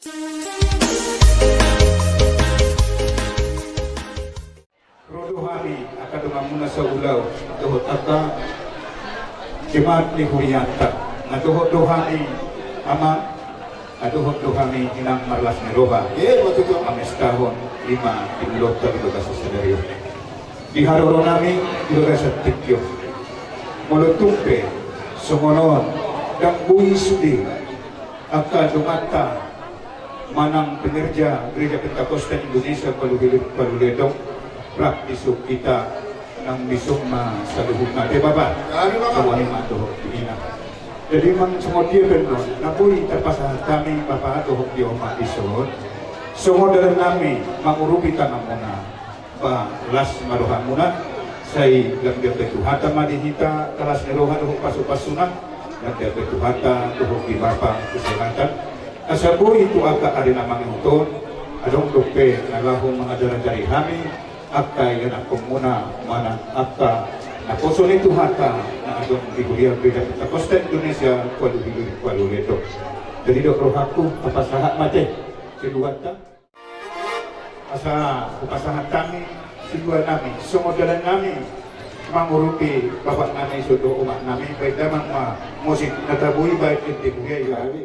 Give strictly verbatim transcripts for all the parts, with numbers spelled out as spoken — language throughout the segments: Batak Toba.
Ro do hami angka donganmuna saulaon dohot angka jemaat ni hurianta. Na dohot do hami, Amang, na dohot do hami, Inang, marlas ni roha. Iya, betul. Amestahon ima di ulaonta di bagasan sadari on. Di haroronami di bagasan tingki on, molo tung pe songon on, ndang boi sude angka donganta manang pengerja Gereja Pentakosta Indonesia Palu Hilir Palu Letong, praktis hita nang bisuk ma saluhutna, te Bapa. Jadi, Bapa. Saluhutna ma dohot di ina. Jadi, mang songon dia pe on, na boi tapasahat hami, Bapa, dohot di oma dison, songon dalannami mangurupi tanganmuna. Ba las ma rohamuna, sai lam diampe Tuhanta ma di hita las ni roha dohot pasupasuna, lam diampe Tuhanta dohot di Bapa kesehatan. Asa boi tu angka ari na mangihut on, adong dope na laho mangajarajari hami, angka ianakkonmuna manang angka naposo ni Tuhanta na adong di huria Gereja Pentakosta Indonesia Palu Hilir Palu Letong. Jadi dok rohangku, tapasahat ma te siluanta. Asa hupasahat hami siluanami, songon dalannami mangurupi bapaknami dohot omaknami, baen damang ma musik na tabo i baen ende huria i.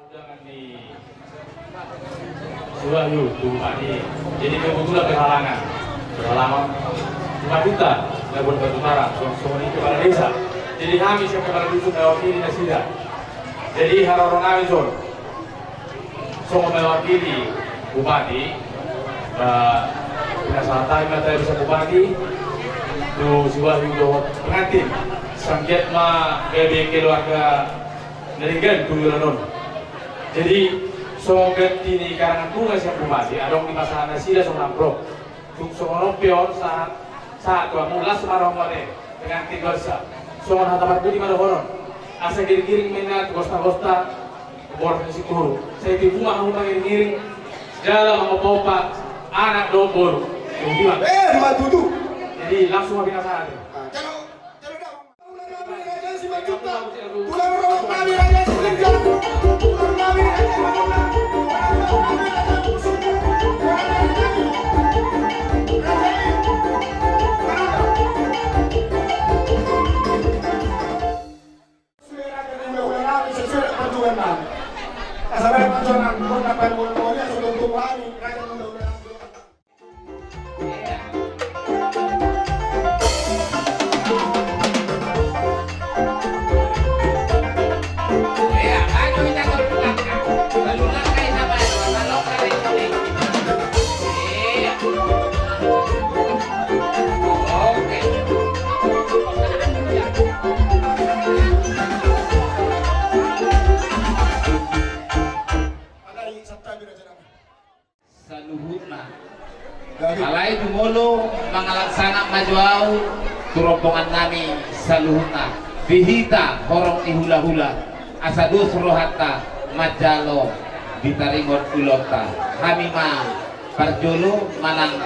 Undangan ni si Wahyu tu Bupati. Jadi kebetulan berhalangan. Berhalangan. Bupati ta, na buat Batu Karang, songon i kepala desa. Jadi hami sian kepala dusun mewakili nasida. Jadi haroronami songon, songon mewakili Bupati, eh, pinasahat hami ma tahe sian Bupati tu si Wahyu dohot pengantin. Sanggiat ma gabe keluarga na denggan tu joloan on. Jadi Songon ganti ni karangan bunga sian bupati, adong dipasahat nasida songon amplop. Tung songon on pe on sahat, sahat tu hamu, las ma rohamu ate, dengan tiga sa. Songon hata parbudi ma dohonon. Asa giringgiring ma inna tu gostagosta, boras ni situru. Sai tibu ma hamu mangiringiring, jala mangompa-ompa anak dohot boru. Tibu ma. Eh, dua tutu. Jadi langsung ma pinasahat. Ah, jalo, jalo dah. Saluhutna. Alai jumolo mangalangsangat ma jo au tu rombongan nami saluhutna. Di hita horong ni hulahula, asa dos rohanta manjalo di taringot ulaonta. Hami ma parjolo manang,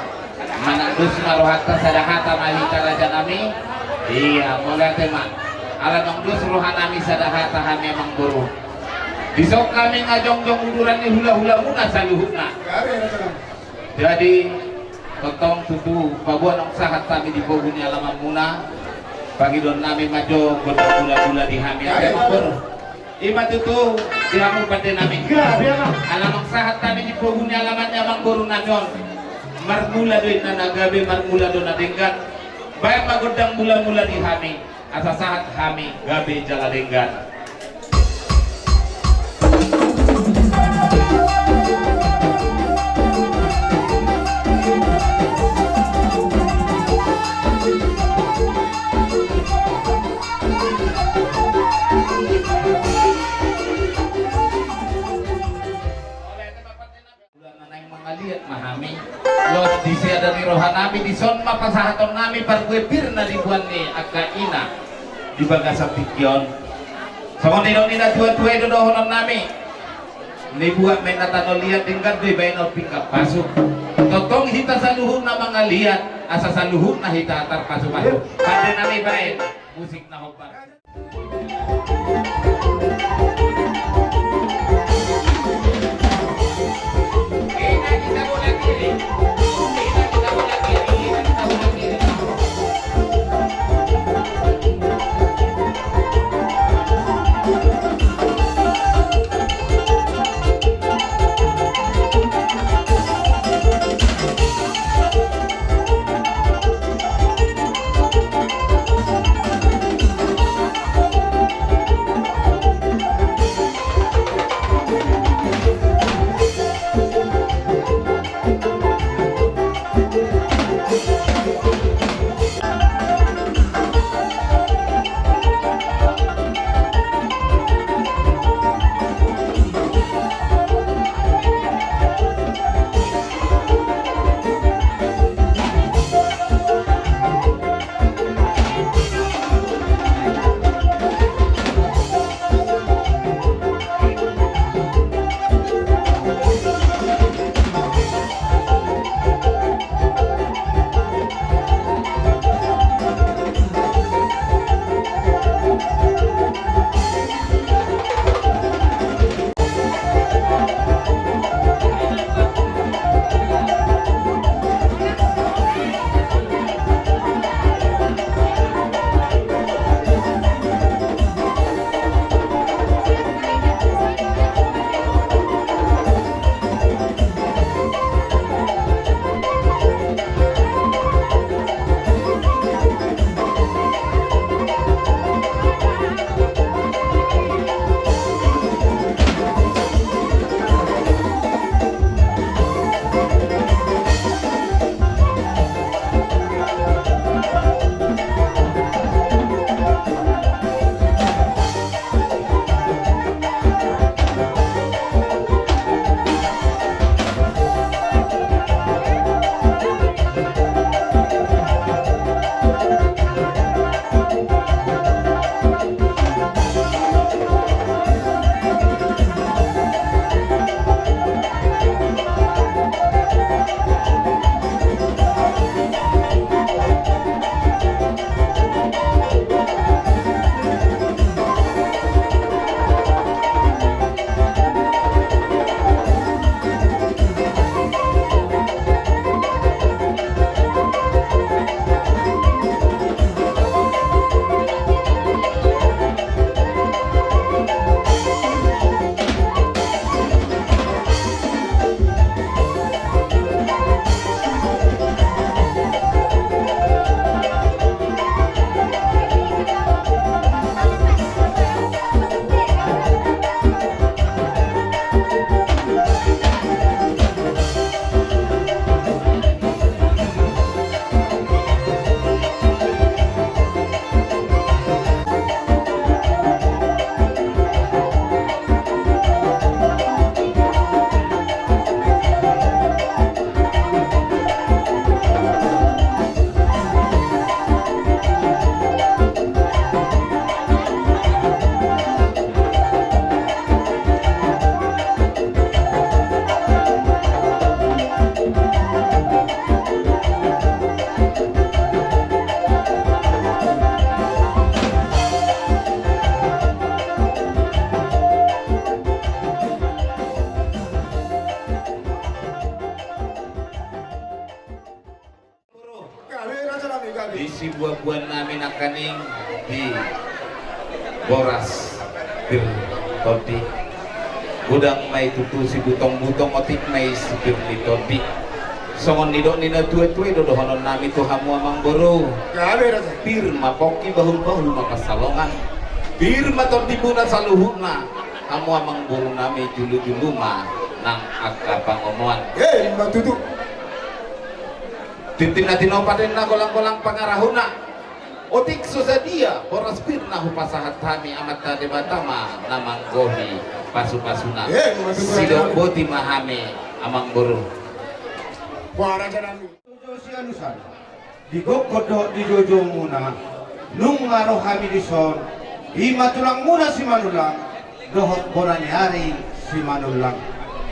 manang dos ma rohanta, sada hata ma hita raja nami. Ia, mauliate ma. Ala nunga dos roha nami, sada hata hami amangboru. Dison hami nga jongjong uduran ni hulahulamuna saluhutna. Jadi tongtong tutu paboa nunga sahat hami di pogu ni alamanmuna. Pangidoan nami ma jo gondang mulajula di hami ate amangboru. Ima tutu di hamu pande nami. Ala nunga sahat hami di pogu ni alaman ni amangboru nami on, marmula do inna na gabe, marmula do na denggan. Baen ma gondang mulamula di hami. Asa sahat hami gabe jala denggan. Mula na naeng mangaliat ma hami. Los di sada ni roha nami, dison ma pasahaton nami parbue pir na diboan ni angka ina di bagasan tingki on. Songon nidok ni natuatua i do dohonon nami. Nibuat ma inna tano liat, denggan do dibaen on pinggan pasu. Tongtong hita saluhutna mangaliat asa saluhutna hita tarpasupasu. Pande nami, baen musik na hombar. Di sibuanbuan nami nangkaning di boras pir tondi. Godang ma i tutu sibutongbutong, otik ma i si pir ni tondi. Songon nidok ni natuatua i do dohonon nami tu hamu amangboru. Gabe, Raja. Pir ma pongki, bahulbahul ma pansalongan. Pir ma tondimuna saluhutna. Hamu amangboru nami, jolojolo ma nang angka pangomoan. Eh, ima tutu. Tintin na tinopa, ninna golanggolang pangarahutna. Otik so sadia boras pir na hupasahat hami, Amanta Debata ma na manggohi pasupasuna. Eh, ima tutu. Sidok boti ma hami amangboru. Wah, raja nami. Joujou sialusan, di gokhon dohot di joujoumuna, nunga ro hami dison, ima tulangmuna Simanullang dohot bona ni ari Simanullang.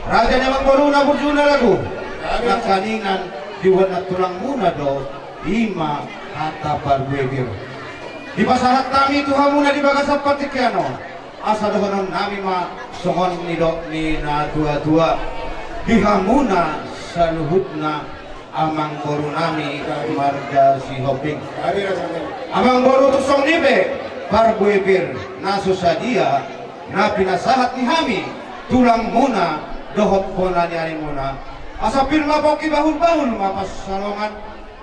Raja ni amangboruna burju na lagu, nangkaningan dibuat na tulangmuna do, ima hata parbue pir. Dipasahat hami tu hamuna di bagasan partingkian on, asa dohonon nami ma songon nidok ni natuatua. Di hamuna saluhutna amangboru nami marga Sihombing. Amangboru, tung songon i pe parbue pir na so sadia na pinasahat ni hami tulangmuna dohot bona ni arimuna. Asa pir ma pongki, bahulbahul ma pansalongan.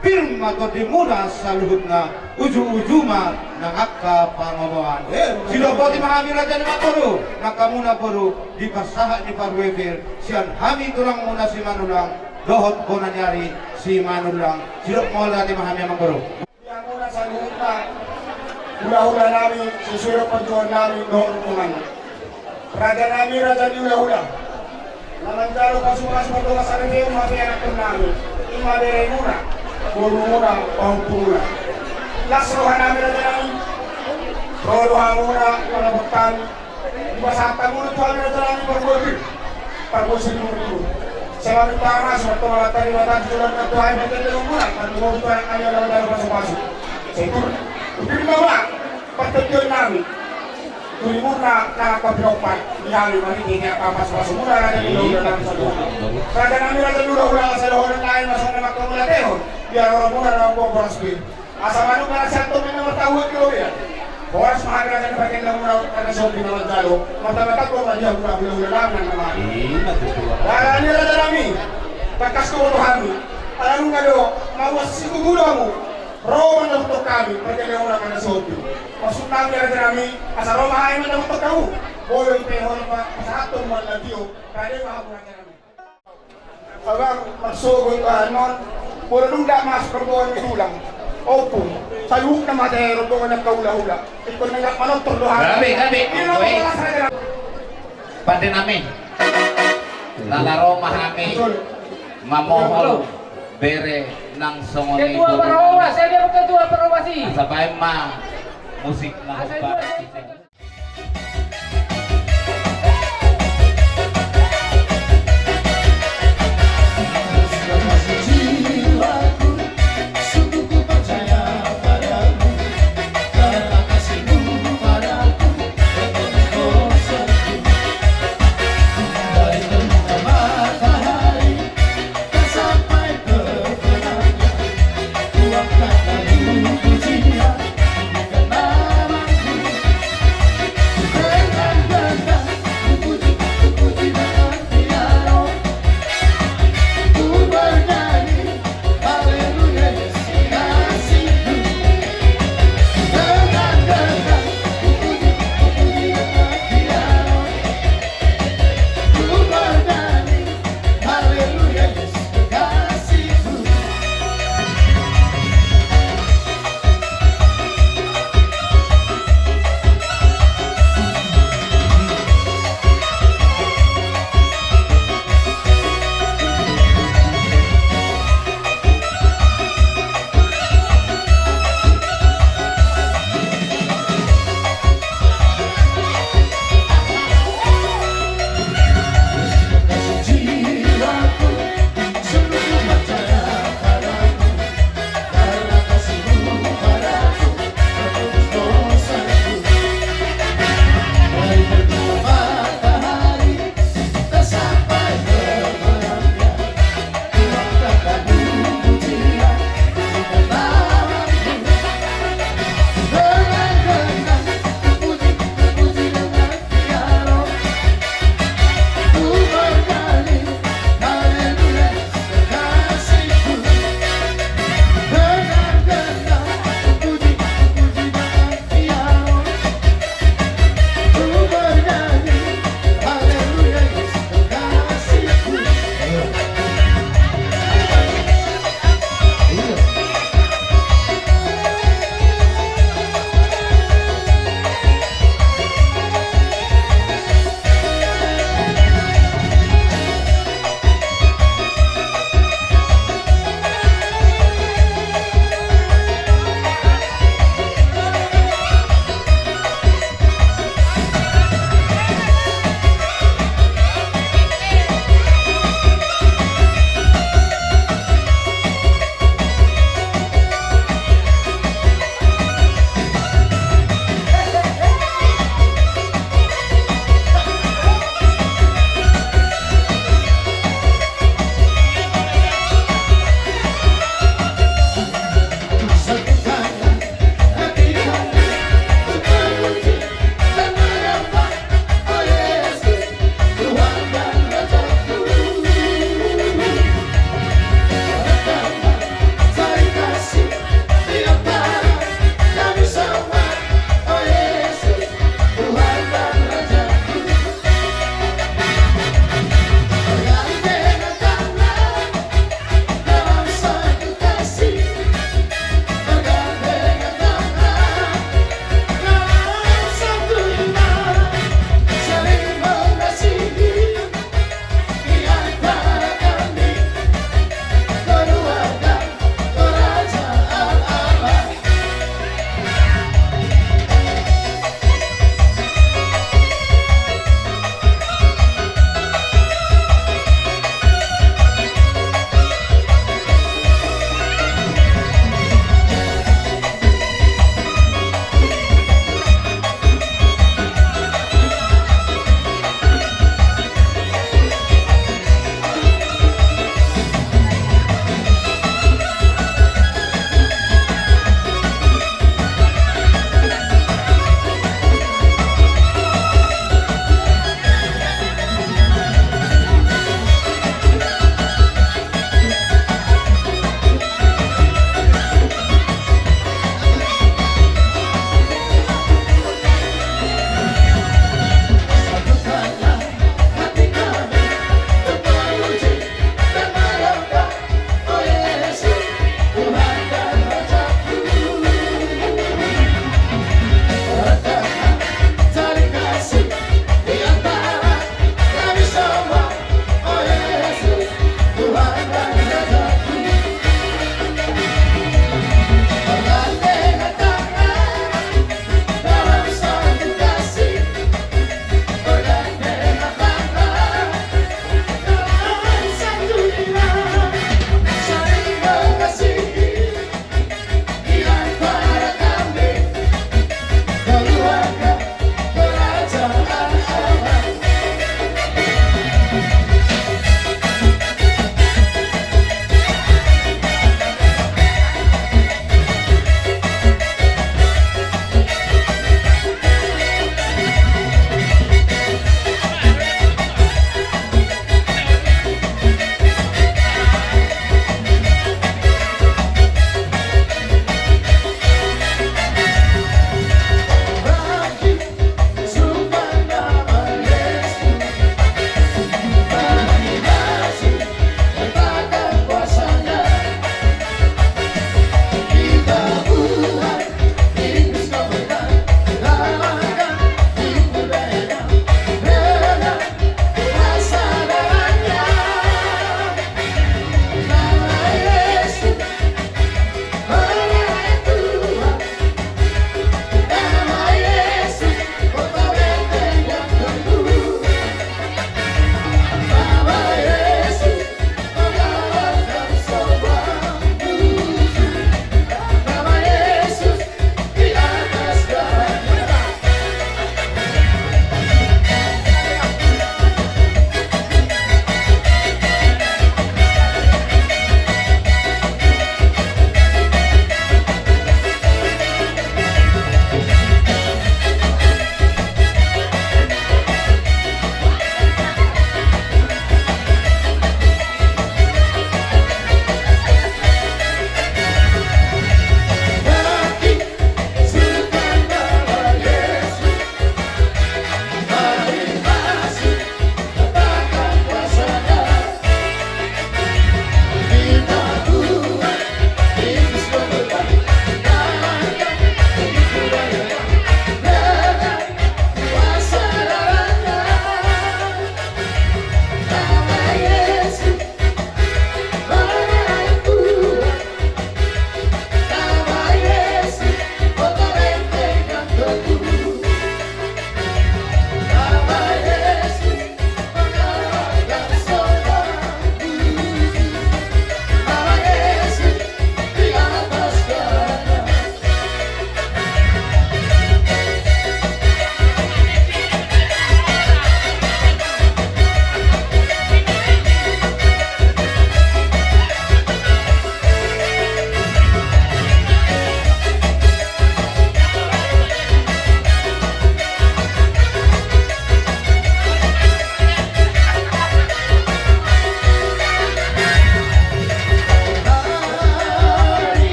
Pir ma tondimuna saluhutna, uju-uju ma nang angka pangomoan. Eh, sidok boti ma hami raja ni amangboru, nang hamuna boru, di pasahat ni parbue pir sian hami tulangmuna Simanullang dohot bona ni ari Simanullang. Sidok mauliate ma hami amangboru. Di hamuna saluhutna hulahula nami, sesuai dohot parjuangan nami dohot rombongan. Raja nami, raja ni hulahula, na manjalo pasupasu mardongan saripeon ma pe anakkon nami, ima beremuna, borumuna, pahompumuna. Las roha nami raja nami, ro do hamuna manopot hami. Dipasahat hamu do tu hami raja nami parbue pir, parbue saribu-ribu. Sai maminta ma, surat tu Amanta Debata, surat tu hami, pargellengmuna, pargellengmuna tu anak nami, ala manjalo pasupasu. Sai tu, tu pir ma, ma partingkian nami. Tu rimurna nang angka pinompar ni hami, marhite angka pasupasumuna raja ni hulahula nami saluhutna. Raja nami raja ni hulahula, asa dohonon nami ma songon na manghamauliatehon, biar rohamuna na mamboan boras pir. Asa manuk na sian tondi na martahuan di robean. Horas ma hami raja ni pargellengmuna raja Sihombing na manjalo. Martabatang do ma di hamuna hulahula nami nang na mate. Raja ni raja nami, tangkas do tu hami. Ala nunga do mauas situtu do hamu. Ro mandapothon hami, pargellengmuna raja Sihombing. Maksud nami raja nami, asa ro ma hami mandapothon hamu. Molo i pe holan pasahathon ma na tio, rade ma hamu raja nami. Abang, marsogot bahen on. Molo dung ndang masuk rombongan ni tulang, ompung, saluhutna ma ate rombongan ni angka hulahula. Ingkon ndang manortor do hami. Gabe, gabe. Pande nami. Nala ro ma hami mamohol bere nang songon i. Ketua Parowas, ya, dia ketua Parowas i. Asa baen ma musik na hombar.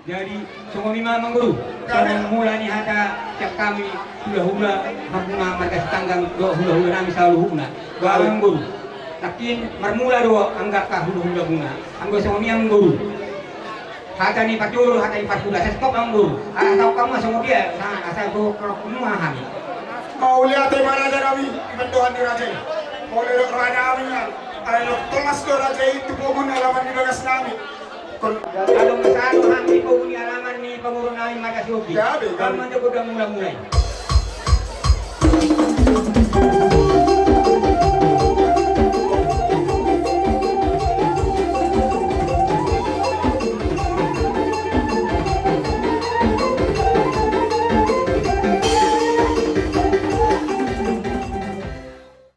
Jadi, songon i ma, Amang Guru. Songon mula ni hata sian hami hulahula, hamuna marga Sitanggang dohot hulahula nami saluhutna. Amang Guru, nangkin marmula do angka hulahula muna. Anggo songon i, Amang Guru, hata ni parjolo, hata ni parhula, sai stop, Amang Guru. Ala tahu hamu songon dia, asa dohot rohangku ma hami. Mauliate ma, raja nami, di pandohan ni raja i. Mauliate do, raja nami, ala tolhas do raja i tu pogu ni alaman ni bagas nami. Adong sahali hami pogu ni alaman ni pamoruon nami marga Sihombing. Gabe, gabe. Manjou godang mula-mula i.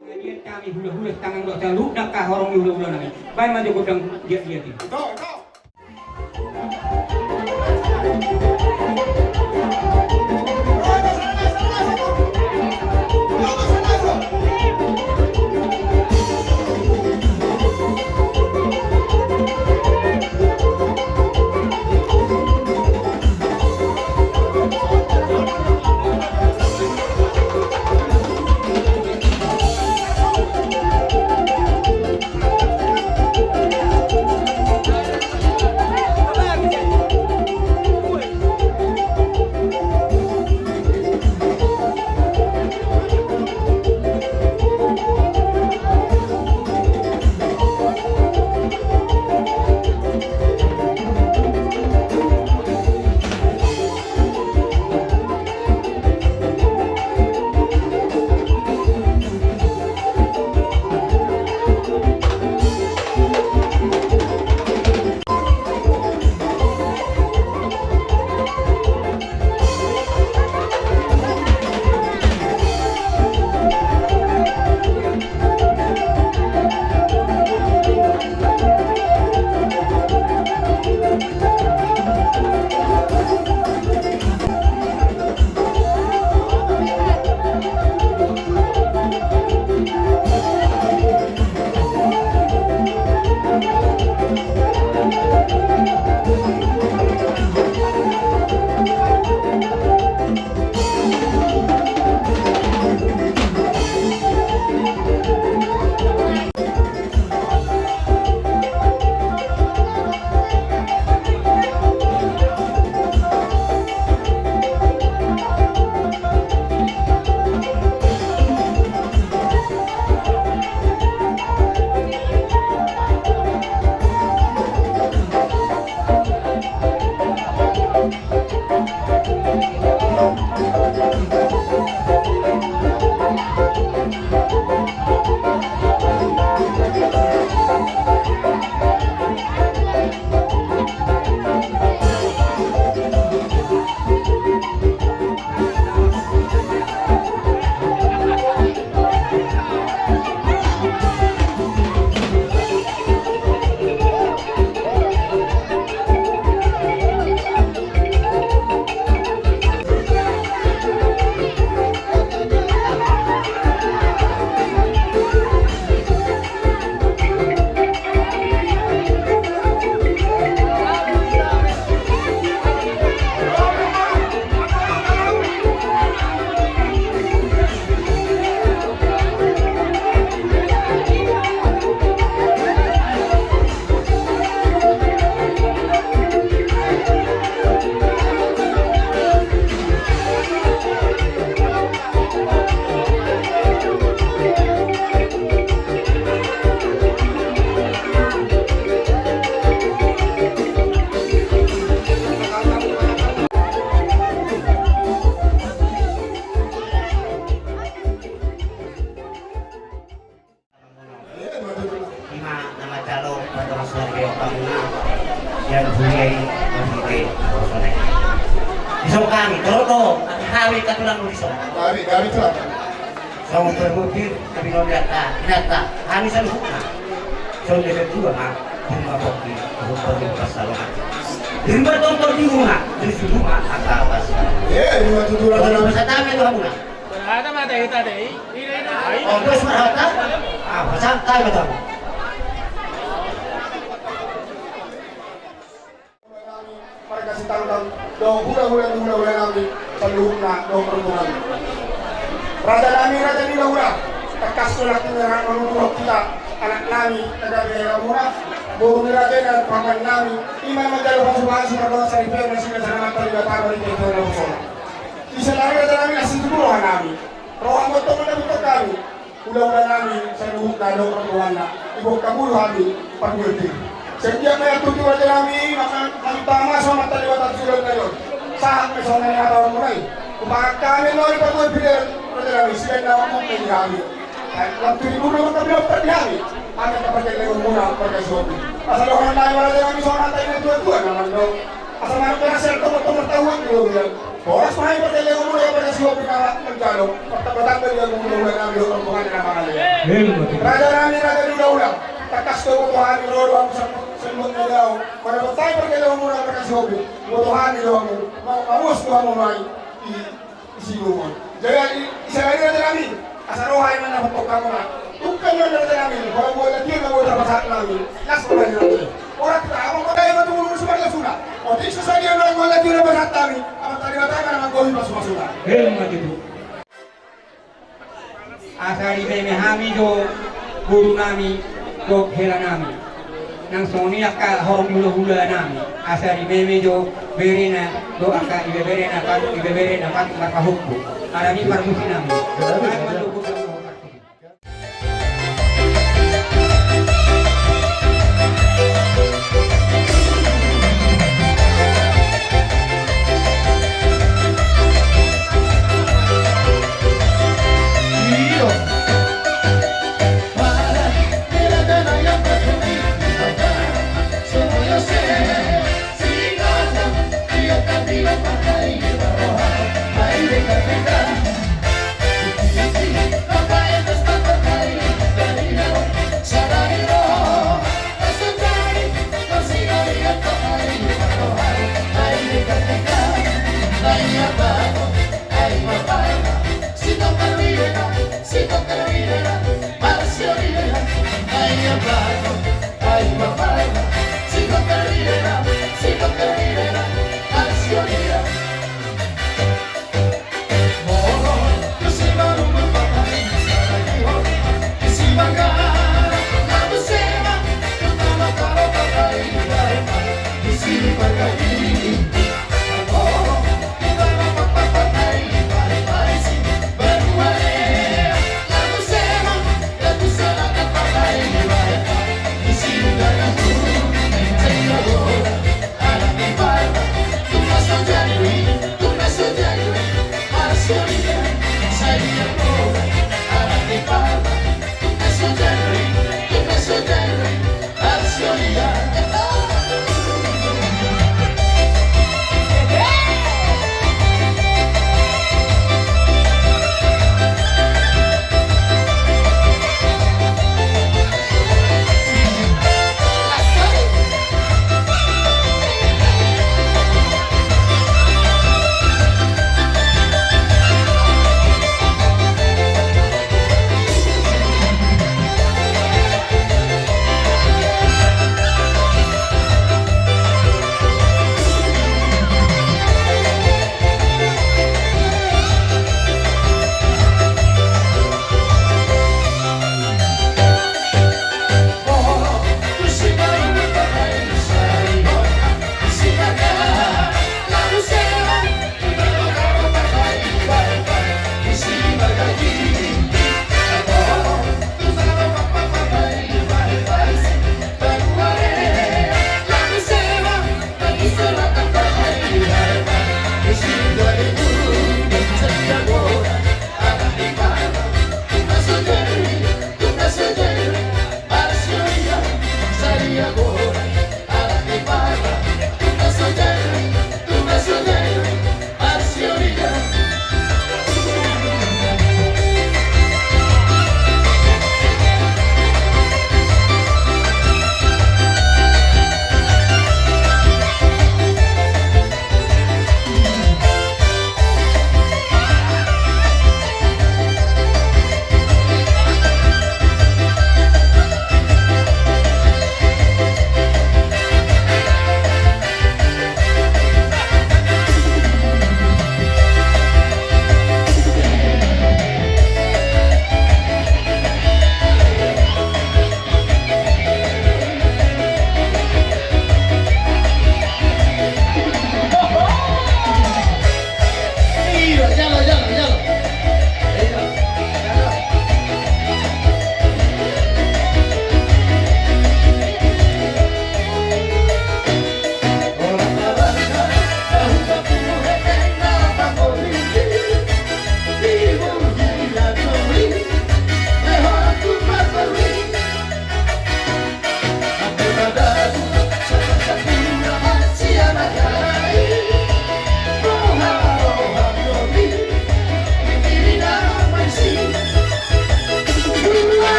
Jadi hami hulahula Sitanggang dohot saluhutna angka horong ni hulahula nami, baen ma jo godang giat-giat i. Huria i, marhite, sonai. Dison hami, tolong do, hami katulang dison. Hami, hami tulang. Songon parbukti, tapi non data, data, hami saluhutna. Songon dia kedua, ma, rumah kopi, rumah di pasar. Rumah tongkol di rumah, di rumah, apa, apa, sih? Iya, rumah tutu, rumah tutu. Masa tame tu hamuna. Berhata mata kita deh. Oh, terus berhata? Ah, masa tame tu. Marga Sitanggang, dohot hulahula ni hulahula nami, saluhutna dohot rombongan. Raja nami, raja ni hulahula, tangkas do nangkin manungkun hita, anak nami, na gabe ramona, boru ni raja na paman nami, i ma na manjalo pasupasu mardongan saripeon na sinamot ni Debata marhite tu anak na husona. Di sana raja nami na situtu roha nami, roha ma tongtong na butuh kami. Hulahula nami, saluhutna dohot rombonganna, diboan hamu do hami parbue pir. Setiap na tutu raja nami, maka hami tama so mata lewat hati sudah na yon. Sahat me songon na hata on mulai. Kupahat hami nori parbue pir raja nami, sian na waktu me di hami. Waktu di buru waktu di dokter di hami. Hami kapake lewat muna marga Sihombing. Asa dohonon nami raja nami songon hata ni na tuatua na mandok. Asa manuk na sian tongotongotna tahu di lobian. Horas ma hami parjolo muna marga Sihombing na manjalo. Martamba-tamba di agung hulahula nami dohot rombongan na mangalean. Raja nami raja ni hulahula. Tangkas do boto hami ro do hamu saluhutna di ahu. Molo boto hami parjolo muna marga Sihombing. Boto hami do hamu. Mauas do hamu nuaeng. I Isi rumah. Jadi, i, i, sahali raja nami. Asa roha i ma na patok hamuna. Tungkan ma raja nami. Holan boan latihan na boi tarpasahat nami. Las ma raja nami. Holan hita, amang kota i ma tu bulu subar lasuna. Otik so sadia na boan latihan na pasahat nami. Amanta Debata ma na manggohi pasupasuna. Asa rimeme hami do boru nami dohot hela nami. Nang songon i angka horong hulahula nami. Asa rimeme do berena dohot angka ibebere na pan, ibebere na pan marpahompu. Alani parmusi nami.